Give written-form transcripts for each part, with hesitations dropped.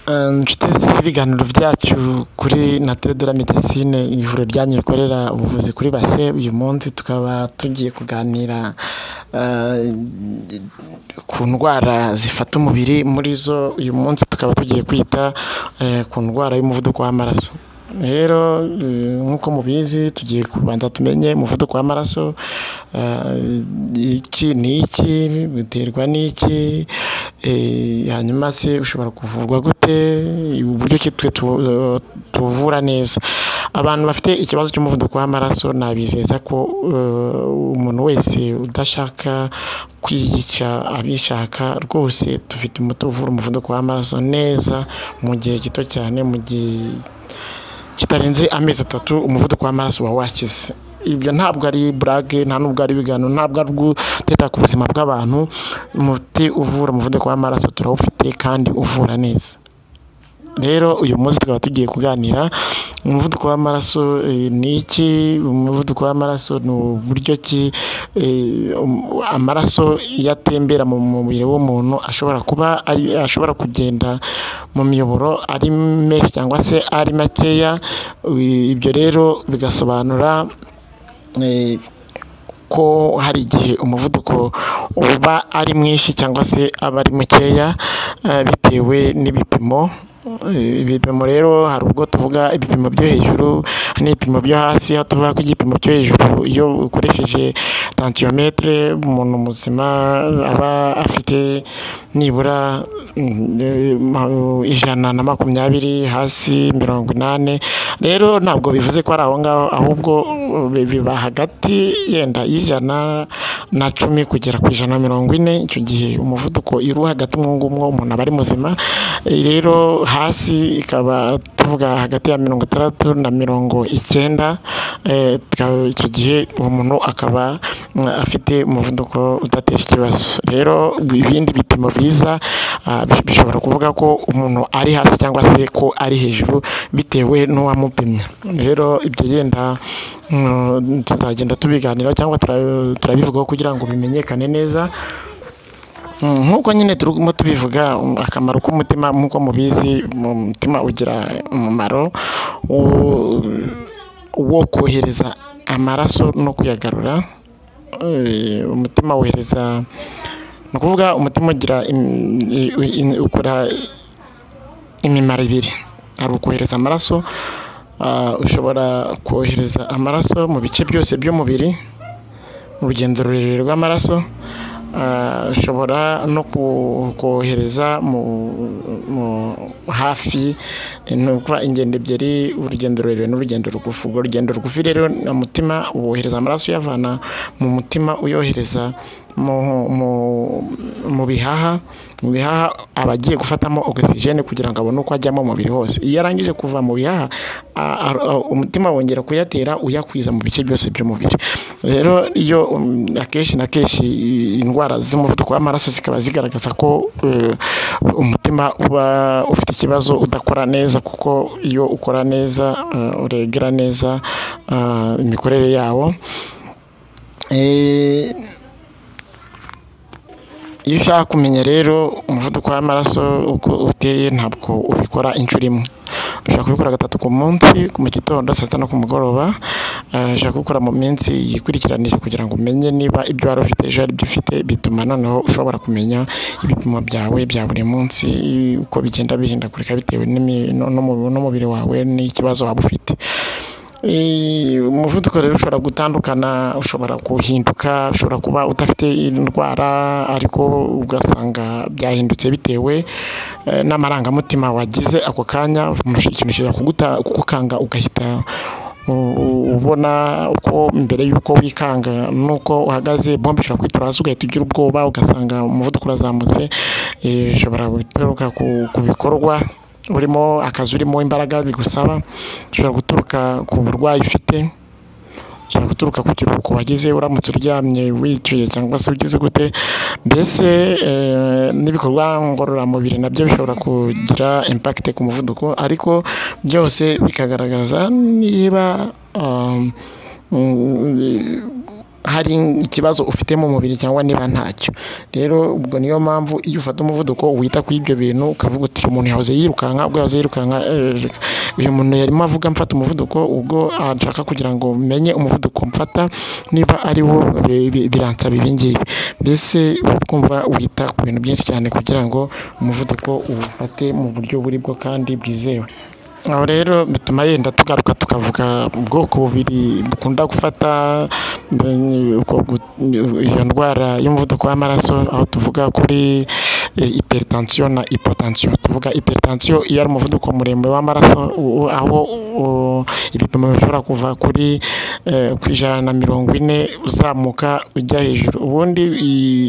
Inshuti z'ibiganiro byacu kuri Nature de la Medecine, ivuriro ryanyu rikorera ubuvuzi kuri base. Uyu munsi tukaba tugiye kuganira ku ndwara zifata umubiri. Muri zo uyu munsi tukaba tugiye kwita ku ndwara y'umuvuduko w'amaraso. Rero nk'uko mubizi, tugiye kubanza tumenye umuvuduko w'amaraso iki ni iki, biterwa n'iki, hanyuma se ushobora kuvurwa gute, uburyo ki twe tuvura neza abantu bafite ikibazo cy'umuvuduko w'amaraso. Nabizeza ko umuntu wese udashaka kwiyica abishaka rwose, dufite umuti uvura umuvuduko w'amaraso neza mu gihe gito cyane, mu gihe kitarenze amezi 3 umuvuduko w'amaraso uba wakize. Ibyo ntabwo ari blague, nta nubwo ari ibiganiro, ntabwo ari guteta ku buzima bw'abantu. Umuti uvura umuvuduko w'amaraso turawufite kandi uvura neza. Rero uyu munsi tukaba tugiye kuganira umuvuduko w'amaraso ni iki. Umuvuduko w'amaraso ni uburyo ki amaraso iyo atembera mu mubiri w'umuntu ashobora kuba ari, ashobora kugenda mu miyoboro ari menshi cyangwa se ari makeya. Ibyo rero bigasobanura ko hari igihe umuvuduko uba ari mwinshi cyangwa se aba ari mukeya, bitewe n'ibipimo. Ibipimo rero, hari ubwo tuvuga ibipimo byo hejuru n'ibipimo byo hasi. Aho tuvuga ko igipimo cyo hejuru, iyo ukoresheje tensiomètre, umuntu muzima aba afite nibura 120, hasi 80. Rero ntabwo bivuze ko ari aho ngaho, ahubwo biba hagati yenda y'110 kugera ku 140. Icyo gihe umuvuduko iyo uri hagati umwo ngumwo, umuntu aba ari muzima. Rero hasi ikaba tuvuga hagati ya 60 na 90. Icyo gihe uwo muntu akaba afite umuvuduko udateje ikibazo. Rero ibindi bipimo biza bishobora kuvuga ko umuntu ari hasi cyangwa se ko ari hejuru, bitewe n'uwamupimye. Rero ibyo yenda tuzagenda tubiganiraho cyangwa turabivugaho kugira ngo bimenyekane neza. Nk'uko nyine turimo tubivuga, akamaro k'umutima, nk'uko mubizi, umutima ugira umumaro wo kohereza amaraso no kuyagarura. Umutima wohereza, ni ukuvuga umutima ugira ukora imimaro ibiri. Hari ukohereza amaraso, ushobora kohereza amaraso mu bice byose by'umubiri, mu rugendo rurerure rw'amaraso. Ushobora no kohereza mu hafi, ni ukuvuga ingendo ebyiri, urugendo rurerure n'urugendo rugufi. Urwo rugendo rugufi rero, umutima wohereza amaraso uyavana mu mutima uyohereza mu bihaha. Mu bihaha aba agiye gufatamo ogisijene kugira ngo abone uko ajyamo mu mubiri hose. Iyo arangije kuva mu bihaha, umutima wongera kuyatera uyakwiza mu bice byose by'umubiri. Rero iyo akenshi na kenshi indwara z'umuvuduko w'amaraso zikaba zigaragaza ko umutima uba ufite ikibazo, udakora neza, kuko iyo ukora neza uregera neza imikorere yawo. Iyo ushaka kumenya rero umuvuduko w'amaraso uko uteye, ntabwo ubikora inshuro imwe. Ushobora kubikora gatatu ku munsi, mu gitondo, saa sita no ku mugoroba. Ushobora kubikora mu minsi yikurikiranije kugira ngo umenye niba ibyo wari ufite ejo ari byo ufite. Bituma noneho ushobora kumenya ibipimo byawe bya buri munsi uko bigenda bihindagurika bitewe n'umubiri wawe n'ikibazo waba ufite. Umuvuduko rero ushobora gutandukana, ushobora guhinduka, ushobora kuba udafite indwara ariko ugasanga byahindutse bitewe n'amarangamutima wagize ako kanya. Ikintu gishobora kugukanga ugahita ubona uko mbere y'uko wikanga n'uko uhagaze, bombe ishobora kwitura hasi ugahita ugira ubwoba, ugasanga umuvuduko urazamutse. Ushobora guturuka ku bikorwa urimo, akazi urimo, imbaraga bigusaba, ushobora guturuka ku burwayi ufite, ushobora guturuka ku kiruhuko wagize uramutse uryamye, wicaye cyangwa se ugize gute. Mbese n'ibikorwa ngororamubiri nabyo bishobora kugira impact ku muvuduko, ariko byose bikagaragaza niba hari ikibazo ufite mu mubiri cyangwa niba ntacyo. Rero ubwo niyo mpamvu iyo ufata umuvuduko wita kuri ibyo bintu, ukavuga uti uyu muntu yahoze yirukanka, ubwo yahoze yirukanka, uyu muntu yarimo avuga mfata umuvuduko, ubwo nshaka kugira ngo menye umuvuduko mfata niba ari wo biransaba ibi ngibi. Mbese ukumva wita ku bintu byinshi cyane kugira ngo umuvuduko uwufate mu buryo buri bwo kandi bwizewe. Aho rero bituma yenda tugaruka tukavuga ubwoko bubiri bukunda gufata iyo ndwara y'umuvuduko w'amaraso, aho tuvuga kuri hypertension na hypotension. Tuvuga hypertension iyo ari umuvuduko muremure w'amaraso, aho ibipimo bishobora kuva kuri 140 uzamuka ujya hejuru. Ubundi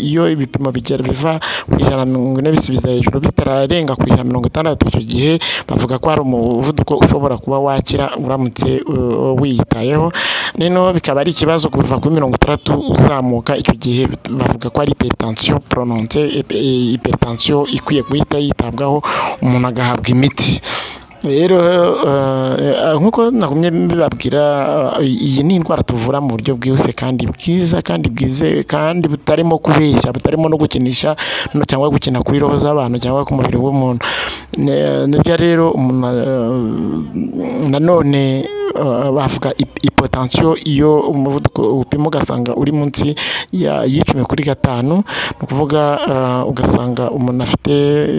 iyo ibipimo bigera biva ku 140 bisubiza hejuru bitararenga ku 160, icyo gihe bavuga ko hari umuvuduko ushobora kuba wakira uramutse wiyitayeho. Noneho bikaba ari ikibazo kuva kuri 60 uzamuka, icyo gihe bavuga ko ari hypertension prononcée, hypertension ikwiye guhita yitabwaho, umuntu agahabwa imiti. Rero nk'uko nagumye mbibabwira, iyi ni indwara tuvura mu buryo bwihuse kandi bwiza kandi bwizewe kandi butarimo kubeshya, butarimo no gukinisha cyangwa gukina kuri roho z'abantu cyangwa ku mubiri w'umuntu. Nibyo rero nanone bavuga hypotension iyo umuvuduko upima ugasanga uri munsi ya 10/5, ni ukuvuga ugasanga umuntu afite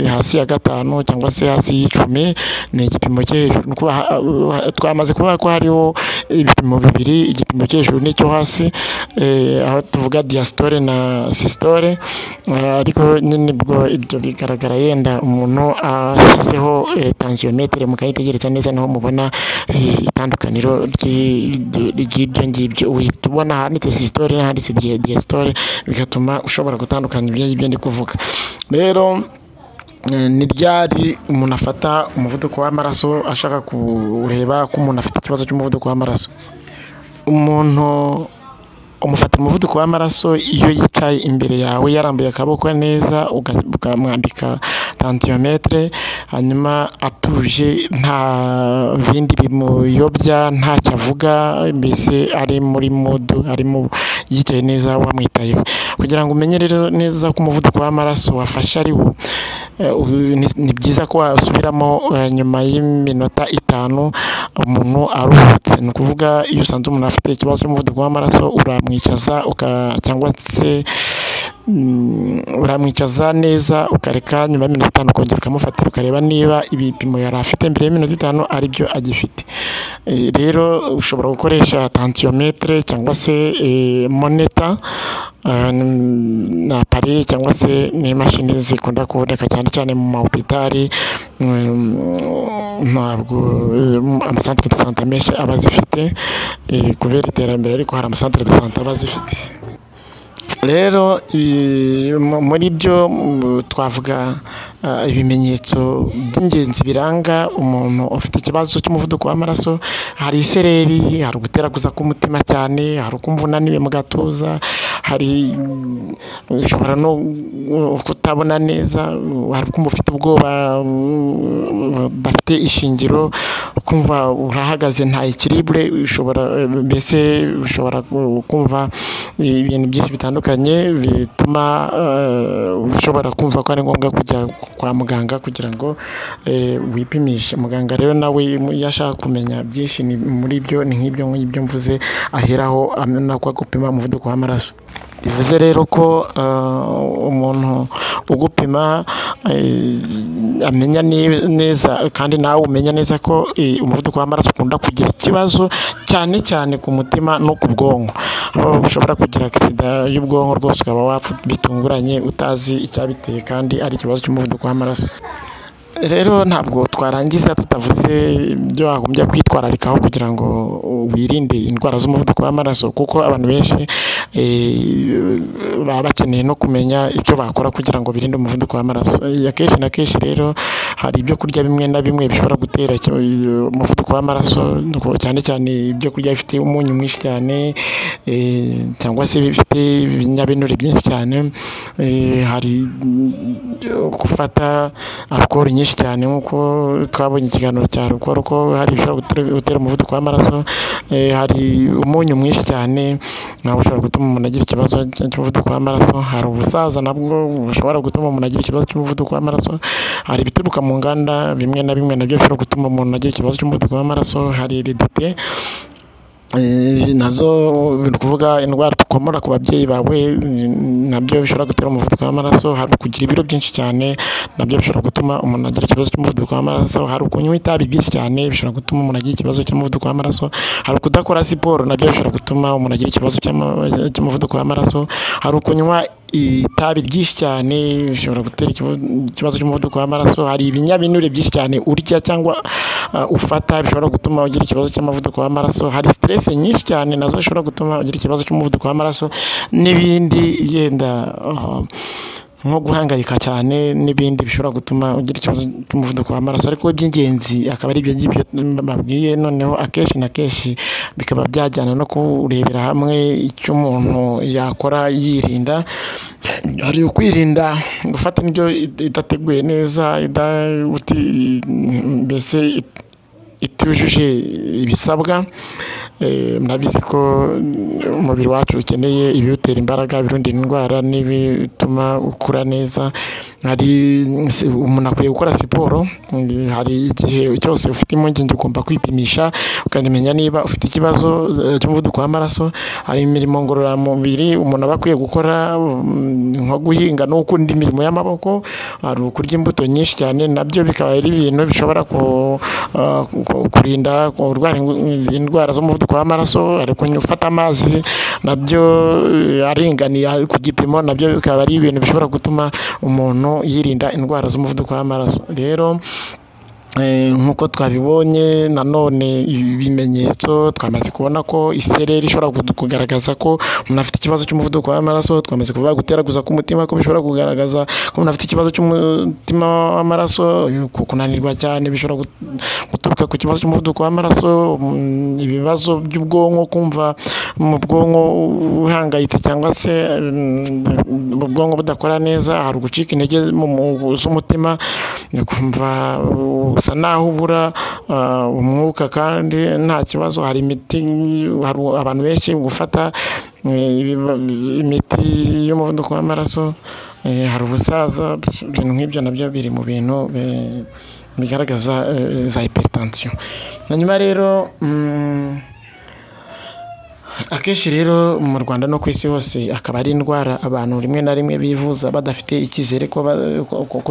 hasi ya 5 cyangwa se hasi y'10, ni igipimo cyo hejuru. Twamaze kuvuga ko hariho ibipimo bibiri, igipimo cyo hejuru n'icyo hasi, aho tuvuga diastole na systole, ariko nyine ubwo ibyo bigaragara yenda umuntu ashyizeho tensiomètre mukayitegereza neza, niho mubona itandukaniro ry'ibyo ngibyo. Uhita ubona ahanditse systole n'ahanditse diastole, bigatuma ushobora gutandukanya ibyo ngibyo ndi kuvuga. Rero ni ryari umuntu afata umuvuduko w'amaraso ashaka kureba ko umuntu afite ikibazo cy'umuvuduko w'amaraso? Umuntu umufata umuvuduko w'amaraso iyo yicaye imbere yawe yarambuye akaboko neza, ukamwambika tensiomètre, hanyuma atuje, nta bindi bimuyobya, ntacyo avuga, mbese ari muri mood, arimo yicaye neza wamwitayeho. Kugira ngo umenye rero neza ko umuvuduko w'amaraso wafashe ari wo, ni byiza ko wasubiramo nyuma y'iminota 5 umuntu aruhutse. Ni ukuvuga iyo usanze umuntu afite ikibazo cy'umuvuduko w'amaraso, uramwicaza cyangwa se uramwicaza neza, ukareka nyuma y'iminota 5 ukongera ukamufatira, ukareba niba ibipimo yari afite mbere y'iminota 5 ari byo agifite. Rero ushobora gukoresha tensiomètre cyangwa se monitor na appareil cyangwa se n'imashini zikunda kuboneka cyane cyane mu mahopitali, ntabwo amacentre de santé menshi aba azifite kubera iterambere, ariko hari amacentre de santé aba azifite. Rero muri byo twavuga ibimenyetso by'ingenzi biranga umuntu ufite ikibazo cy'umuvuduko w'amaraso. Hari isereri, hari uguteraguza k'umutima cyane, hari ukumva unaniwe mu gatuza, hari ushobora no kutabona neza, hari ukumva ufite ubwoba budafite ishingiro, ukumva urahagaze nta équilibre, ushobora mbese ushobora kumva ibintu byinshi bitandukanye bituma ushobora kumva ko ari ngombwa kujya kwa muganga kugira ngo wipimishe. Muganga rero nawe iyo ashaka kumenya byinshi ni muri byo, ni nk'ibyo ngibyo mvuze aheraho ko gupima umuvuduko w'amaraso. Bivuze rero ko umuntu ugupima amenya neza kandi nawe umenya neza ko umuvuduko w'amaraso ukunda kugira ikibazo cyane cyane ku mutima no ku bwonko, aho ushobora kugira accident y'ubwonko rwose ukaba wapfa bitunguranye utazi icyabiteye kandi ari ikibazo cy'umuvuduko w'amaraso. Rero ntabwo twarangiza tutavuze ibyo wagombye kwitwararikaho kugira ngo wirinde indwara z'umuvuduko w'amaraso, kuko abantu benshi baba bakeneye no kumenya icyo bakora kugira ngo birinde umuvuduko w'amaraso. Akenshi na kenshi rero Hari ibyo kurya bimwe na bimwe bishobora gutera umuvuduko w'amaraso, cyane cyane ibyo kurya bifite umunyu mwinshi cyane, cyangwa se bifite ibinyabinure byinshi cyane. Hari gufata alcool nyinshi cyane, nk'uko twabonye ikiganiro cya alcool ko hari ibishobora gutera umuvuduko w'amaraso. Hari umunyu mwinshi cyane nawo ushobora gutuma umuntu agira ikibazo cy'umuvuduko w'amaraso. Hari ubusaza nabwo bushobora gutuma umuntu agira ikibazo cy'umuvuduko w'amaraso. Hari ibituruka mu nganda bimwe na bimwe nabyo bishobora gutuma umuntu agira ikibazo cy'umuvuduko w'amaraso. Hari heredite nazo, ni ukuvuga indwara dukomora ku babyeyi bawe, nabyo bishobora gutera umuvuduko w'amaraso. Hari kugira ibiro byinshi cyane, nabyo bishobora gutuma umuntu agira ikibazo cy'umuvuduko w'amaraso. Hari ukunywa itabi byinshi cyane, bishobora gutuma umuntu agira ikibazo cy'umuvuduko w'amaraso. Hari kudakora siporo, nabyo bishobora gutuma umuntu agira ikibazo cy'umuvuduko w'amaraso. Hari ukunywa itabi ryinshi cyane, bishobora gutera ikibazo cy'umuvuduko w'amaraso. Hari ibinyabinure byinshi cyane urya cyangwa ufata, bishobora gutuma ugira ikibazo cy'umuvuduko w'amaraso. Hari stress nyinshi cyane nazo zishobora gutuma ugira ikibazo cy'umuvuduko w'amaraso, n'ibindi yenda nko guhangayika cyane n'ibindi bishobora gutuma ugira ikibazo cy'umuvuduko w'amaraso. Ariko iby'ingenzi akaba ari ibyo ngibyo mbabwiye. Noneho akenshi na kenshi bikaba byajyana no kurebera hamwe icyo umuntu yakora yirinda. Hari ukwirinda gufata indyo idateguye neza, mbese itujuje ibisabwa. Murabizi ko umubiri wacu ukeneye ibiwutera imbaraga, ibirinda indwara n'ibituma ukura neza. Hari umuntu akwiye gukora siporo. Hari igihe cyose ufite impungenge ugomba kwipimisha ukamenya niba ufite ikibazo cy'umuvuduko w'amaraso. Hari imirimo ngororamubiri umuntu aba akwiye gukora, nko guhinga no gukora indi mirimo y'amaboko. Hari ukurya imbuto nyinshi cyane, nabyo bikaba ari ibintu bishobora kurinda kurwara indwara z'umuvuduko w'amaraso. Ariko ufata amazi nabyo aringaniye ari ku gipimo, nabyo bikaba ari ibintu bishobora gutuma umuntu yirinda indwara z'umuvuduko w'amaraso. Rero nk'uko twabibonye nanone ibimenyetso, twamaze kubona ko isereri ishobora kugaragaza ko umuntu afite ikibazo cy'umuvuduko w'amaraso. Twamaze kuvuga guteraguza k'umutima ko bishobora kugaragaza ko umuntu afite ikibazo cy'umutima w'amaraso. Kunanirwa cyane bishobora guturuka ku kibazo cy'umuvuduko w'amaraso. Ibibazo by'ubwonko, kumva mu bwonko uhangayitse cyangwa se ubwonko budakora neza. Hari ugucika intege z'umutima, kumva usa naho ubura umwuka kandi nta kibazo. Hari imiti, hari abantu benshi gufata imiti y'umuvuduko w'amaraso. Hari ubusaza, ibintu nk'ibyo nabyo biri mu bintu bigaragaza za hypertension. Hanyuma rero akenshi rero mu Rwanda no ku isi hose akaba ari indwara abantu rimwe na rimwe bivuza badafite icyizere ko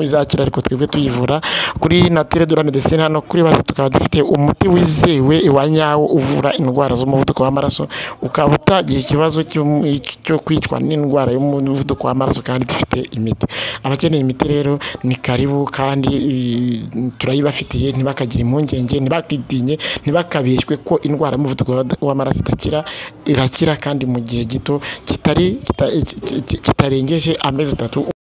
izakira, ariko twebwe tuyivura kuri Nature de la Medecine hano kuri basi tukaba dufite umuti wizewe wa nyawo uvura indwara z'umuvuduko w'amaraso, ukaba utagira ikibazo cyo kwicwa n'indwara y'umuvuduko w'amaraso, kandi dufite imiti. Abakeneye imiti rero ni karibu, kandi turayibafitiye, ntibakagire impungenge, ntibakitinye, ntibakabeshywe ko indwara y'umuvuduko w'amaraso idakira. Irakira kandi mu gihe gito kitarengeje amezi 3.